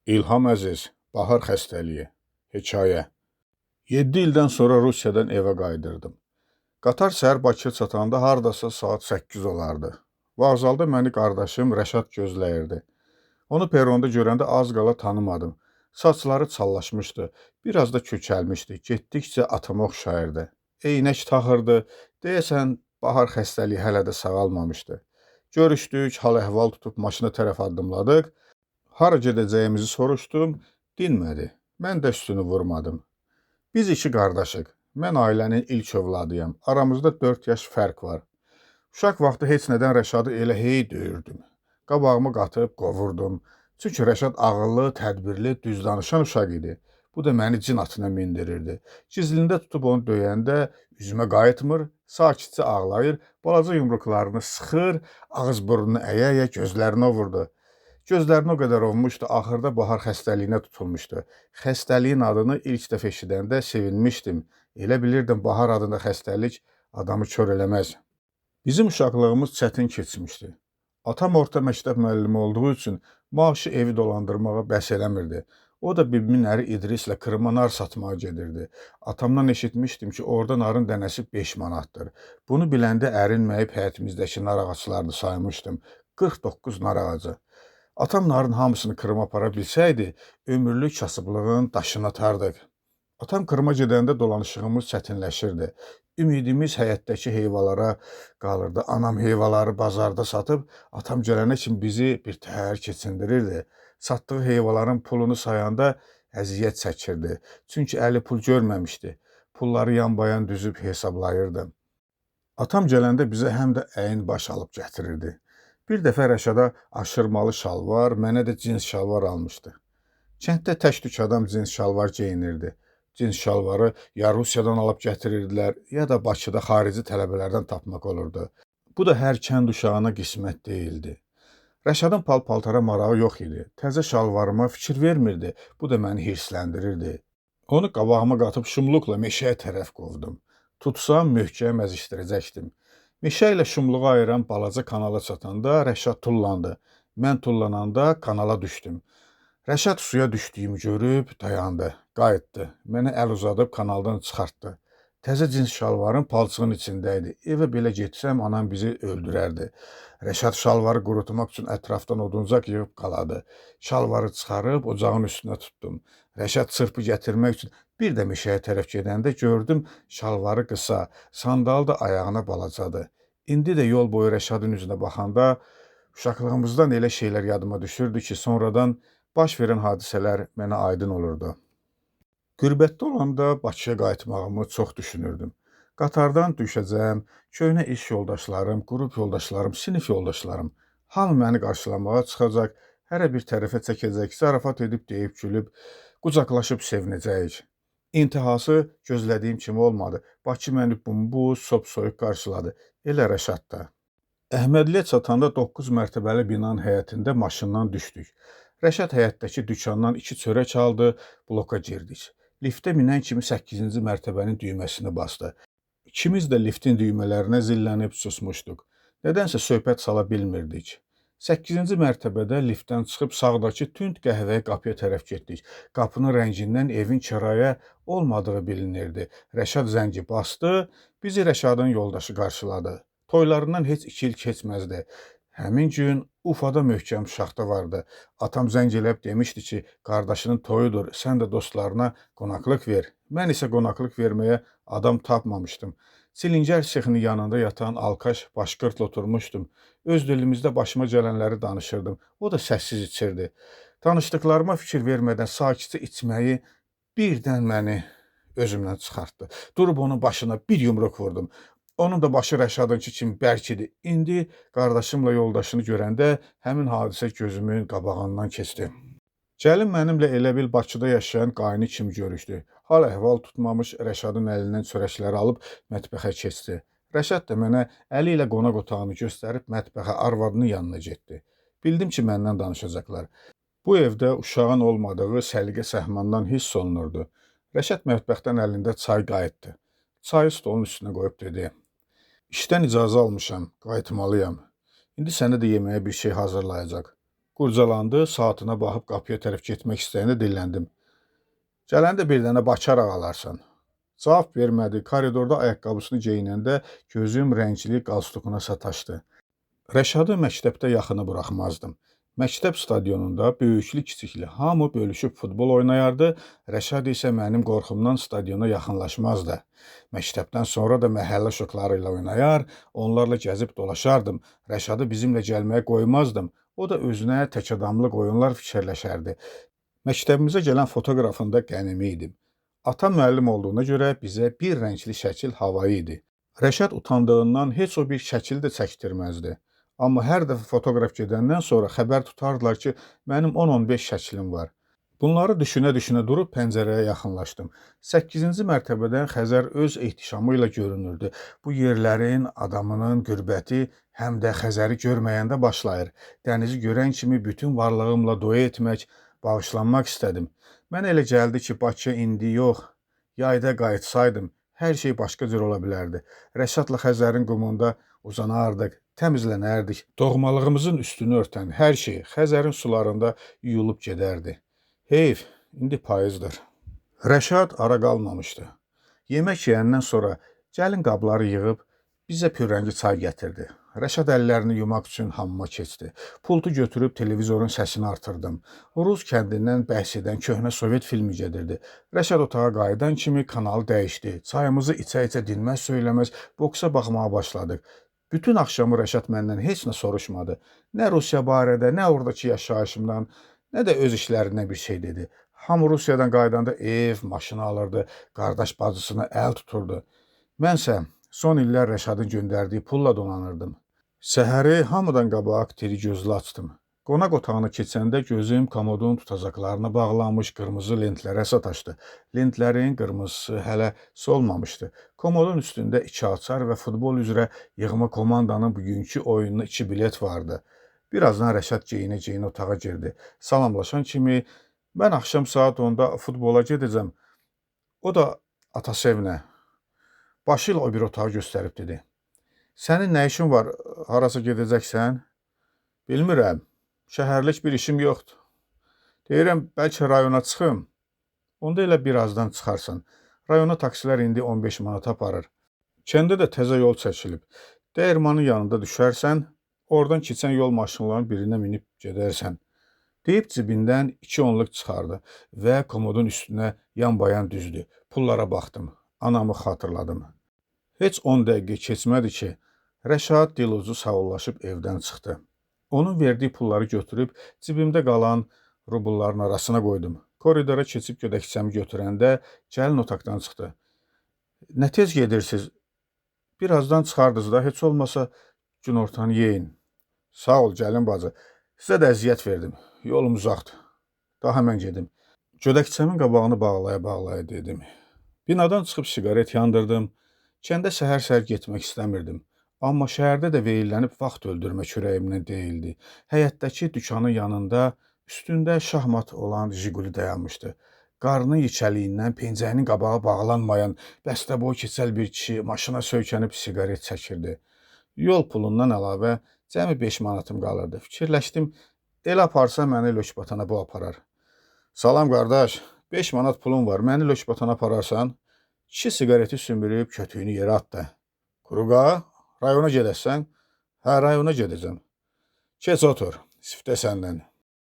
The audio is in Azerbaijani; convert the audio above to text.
İlham Əziz, Bahar xəstəliyi, hekayə. 7 ildən sonra Rusiyadan evə qayıdırdım. Qatar səhər Bakıya çatanda hardasa saat 8 olardı. Vağzalda məni qardaşım Rəşad gözləyirdi. Onu peronda görəndə az qala tanımadım. Saçları çallaşmışdı, biraz da kökəlmişdi. Getdikcə atama oxşayırdı. Eynək taxırdı. Deyəsən, bahar xəstəliyi hələ də sağalmamışdı. Görüşdük, hal-əhval tutub maşına tərəf addımladıq. Hara gedəcəyimizi soruşdum, dinmədi. Mən də üstünü vurmadım. Biz iki qardaşıq. Mən ailənin ilk övladıyam. Aramızda 4 yaş fərq var. Uşaq vaxtı heç nədən Rəşadı elə hey döyürdüm. Qabağımı qatıb qovurdum. Çünki Rəşad ağıllı, tədbirli, düz danışan uşaq idi. Bu da məni cin atına mindirirdi. Gizlində tutub onu döyəndə üzümə qayıtmır, sakitcə ağlayır, balaca yumruqlarını sıxır, ağız burnunu əyə-əyə gözlərini ovurdu. Gözlərini o qədər ovmuşdu, axırda bahar xəstəliyinə tutulmuşdu. Xəstəliyin adını ilk dəfə eşidəndə sevinmişdim. Elə bilirdim bahar adında xəstəlik adamı kör eləməz. Bizim uşaqlığımız çətin keçmişdi. Atam orta məktəb müəllimi olduğu üçün maaşı evi dolandırmağa bəs eləmirdi. O da bibimin əri İdrislə Krıma nar satmağa gedirdi. Atamdan eşitmişdim ki, orada narın dənəsi 5 manatdır. Bunu biləndə ərinməyib həyətimizdəki nar ağaclarını saymışdım. 49 nar ağacı. Atam narın hamısını Krıma apara bilsəydi, ömürlük kasıblığın daşını atardıq. Atam Krıma gedəndə dolanışığımız çətinləşirdi. Ümidimiz həyətdəki heyvalara qalırdı. Anam heyvaları bazarda satıb, atam gələnə kimi bizi bir təhər keçindirirdi. Satdığı heyvaların pulunu sayanda əziyyət çəkirdi. Çünki əli pul görməmişdi. Pulları yan-bayan düzüb hesablayırdı. Atam gələndə bizə həm də əyin baş alıb gətirirdi. Bir dəfə Rəşada aşırmalı şalvar, mənə də cins şalvar almışdı. Kənddə tək-tük adam cins şalvar geyinirdi. Cins şalvarı ya Rusiyadan alıb gətirirdilər, ya da Bakıda xarici tələbələrdən tapmaq olurdu. Bu da hər kənd uşağına qismət deyildi. Rəşadın pal-paltara marağı yox idi. Təzə şalvarıma fikir vermirdi. Bu da məni hirsləndirirdi. Onu qabağıma qatıb şumluqla meşəyə tərəf qovdum. Tutsam möhkəm əzişdirəcəkdim. Meşə ilə şumluğu ayıran balaca kanala çatanda Rəşad tullandı. Mən tullananda kanala düşdüm. Rəşad suya düşdüyümü görüb dayandı, qayıtdı. Mənə əl uzadıb kanaldan çıxartdı. Təzə cins şalvarım palçığın içində idi. Evə belə getsəm anam bizi öldürərdi. Rəşad şalvarı qurutmaq üçün ətrafdan oduncaq yığıb qaladı. Şalvarı çıxarıb ocağın üstünə tutdum. Rəşad çırpı gətirmək üçün bir də meşəyə tərəf gedəndə gördüm şalvarı qısa, sandal da ayağına balacadır. İndi də yol boyu Rəşadın üzünə baxanda uşaqlığımızdan elə şeylər yadıma düşürdü ki, sonradan baş verən hadisələr mənə aydın olurdu. Qürbətdə olanda Bakıya qayıtmağımı çox düşünürdüm. Qatardan düşəcəm, köhnə iş yoldaşlarım, qrup yoldaşlarım, sinif yoldaşlarım hamı məni qarşılamağa çıxacaq, hərə bir tərəfə çəkəcək, zarafat edib deyib gülüb, qucaqlaşıb sevinəcəyik. İntihası gözlədiyim kimi olmadı. Bakı məni bumbuz, sop-soyuq qarşıladı. Elə Rəşad da. Əhmədliyə çatanda 9 mərtəbəli binanın həyətində maşından düşdük. Rəşad həyətdəki dükandan 2 çörək aldı, bloka girdik. Liftə minən kimi 8-ci mərtəbənin düyməsini basdı. İkimiz də liftin düymələrinə zillənib susmuşduq. Nədənsə söhbət sala bilmirdik. 8-ci mərtəbədə liftdən çıxıb sağdakı tünd qəhvəyi qapıya tərəf getdik. Qapının rəngindən evin kirayə olmadığı bilinirdi. Rəşad zəngi basdı, bizi Rəşadın yoldaşı qarşıladı. Toylarından heç 2 il keçməzdi. Həmin gün Ufada möhkəm şaxta vardı. Atam zəng eləyib demişdi ki, qardaşının toyudur, sən də dostlarına qonaqlıq ver. Mən isə qonaqlıq verməyə adam tapmamışdım. Silingər sexinin yanında yatan alkaş başqırtla oturmuşdum. Öz dilimizdə başıma gələnləri danışırdım. O da səssiz içirdi. Danışdıqlarıma fikir vermədən sakitcə içməyi birdən məni özümdən çıxartdı. Durub onun başına bir yumruq vurdum. Onun da başı Rəşadınki kimi bərk idi. İndi qardaşımla yoldaşını görəndə həmin hadisə gözümün qabağından keçdi. Gəlin mənimlə elə bil Bakıda yaşayan qayını kimi görüşdü. Hal-əhval tutmamış Rəşadın əlindən çörəkləri alıb mətbəxə keçdi. Rəşad da mənə əli ilə qonaq otağını göstərib mətbəxə arvadının yanına getdi. Bildim ki, məndən danışacaqlar. Bu evdə uşağın olmadığı səliqə-səhmandan hiss olunurdu. Rəşad mətbəxdən əlində çay qayıtdı. Çayı stolun üstünə qoyub dedi: "İşdən icazə almışam, qayıtmalıyam. İndi sənə də yeməyə bir şey hazırlayacaq. Qurcalandı, saatına baxıb qapıya tərəf getmək istəyəndə dilləndim. Gələndə bir dənə baçaraq alarsan. Cavab vermədi. Koridorda ayaqqabısını geyinəndə gözüm rəngli qalstukuna sataşdı. Rəşadı məktəbdə yaxını buraxmazdım. Məktəb stadionunda böyüklü-kiçikli hamı bölüşüb futbol oynayardı, Rəşad isə mənim qorxumdan stadiona yaxınlaşmazdı. Məktəbdən sonra da məhəllə uşaqları ilə oynayar, onlarla gəzib dolaşardım. Rəşadı bizimlə gəlməyə qoymazdım. O da özünə təkadamlıq oyunlar fikirləşərdi. Məktəbimizə gələn fotoqrafın da qənimi idim. Atam müəllim olduğuna görə bizə bir rəngli şəkil havayı idi. Rəşad utandığından heç o bir şəkil də çəkdirməzdi. Amma hər dəfə fotoqraf gedəndən sonra xəbər tutardılar ki, mənim 10-15 şəklim var. Bunları düşünə-düşünə durub pəncərəyə yaxınlaşdım. 8-ci mərtəbədən Xəzər öz ehtişamı ilə görünürdü. Bu yerlərin adamının qürbəti həm də Xəzəri görməyəndə başlayır. Dənizi görən kimi bütün varlığımla dua etmək, bağışlanmaq istədim. Mənə elə gəldi ki, Bakıya indi yox, yayda qayıtsaydım, hər şey başqa cür ola bilərdi. Rəşadla Xəzərin qumunda uzanardıq, təmizlənərdik. Doğmalığımızın üstünü örtən hər şey Xəzərin sularında yuyulub gedərdi. Heyf, indi payızdır. Rəşad ara qalmamışdı. Yemək yeyəndən sonra gəlin qabları yığıb bizə pürrəngi çay gətirdi. Rəşad əllərini yumaq üçün hamama keçdi. Pultu götürüb televizorun səsini artırdım. Rus kəndindən bəhs edən köhnə Sovet filmi gedirdi. Rəşad otağa qayıdan kimi kanalı dəyişdi. Çayımızı içə-içə dinməz söyləməz boksa baxmağa başladıq. Bütün axşamı Rəşad məndən heç nə soruşmadı. Nə Rusiya barədə, nə oradakı yaşayışımdan, nə də öz işlərindən bir şey dedi. Hamı Rusiyadan qayıdanda ev, maşını alırdı, qardaş bacısına əl tuturdu. Mənsə son illər Rəşadın göndərdiyi pulla donanırdım. Səhəri hamıdan qabaq diri gözlü açdım. Qonaq otağına keçəndə gözüm komodun tutacaqlarına bağlanmış qırmızı lentlərə sataşdı. Lentlərin qırmızısı hələ solmamışdı. Komodun üstündə iki açar və futbol üzrə yığma komandanın bugünkü oyununa 2 bilet vardı. Birazdan Rəşad geyinə-geyinə otağa girdi. Salamlaşan kimi, mən axşam saat 10-da futbola gedəcəm. O da atası evinə. Başı ilə o bir otağı göstərib dedi. Sənin nə işin var, harasa gedəcəksən? Bilmirəm. Şəhərlik bir işim yoxdur. Deyirəm, bəlkə rayona çıxım. Onda elə birazdan çıxarsan. Rayona taksilər indi 15 manat aparır. Kəndə də təzə yol çəkilib. Dəyirmanın yanında düşərsən, oradan keçən yol maşınlarının birinə minib gedərsən. Deyib cibindən 2 onluq çıxardı və komodun üstünə yan-bayan düzdü. Pullara baxdım. Anamı xatırladım. Heç 10 dəqiqə keçmədi ki, Rəşad dilucu sağollaşıb evdən çıxdı. Onun verdiyi pulları götürüb cibimdə qalan rubulların arasına qoydum. Koridora keçib gödəkçəmi götürəndə gəlin otaqdan çıxdı. Nə tez gedirsiniz? Birazdan çıxardınız da, heç olmasa günortanı yeyin. Sağ ol gəlin bacı. Sizə də əziyyət verdim. Yolum uzaqdır. Daha mən gedim. Gödəkçəmin qabağını bağlaya-bağlaya dedim. Binadan çıxıb siqaret yandırdım. Kəndə səhər-səhər getmək istəmirdim. Amma şəhərdə də veyillənib vaxt öldürmək ürəyimdən deyildi. Həyətdəki dükanın yanında üstündə şahmat olan Jiquli dayanmışdı. Qarnının yekəliyindən pencəyinin qabağı bağlanmayan bəstəboy keçəl bir kişi maşına söykənib siqaret çəkirdi. Yol pulundan əlavə cəmi 5 manatım qalırdı. Fikirləşdim, elə aparsa məni Lökbatana bu aparar. Salam qardaş, 5 manat pulum var, məni Lökbatana apararsan? Kişi siqareti sümürüb kötüyünü yerə atdı. Kuruqa, rayona gedəsən? Hə, rayona gedəcəm. Keç otur, siftə səndən.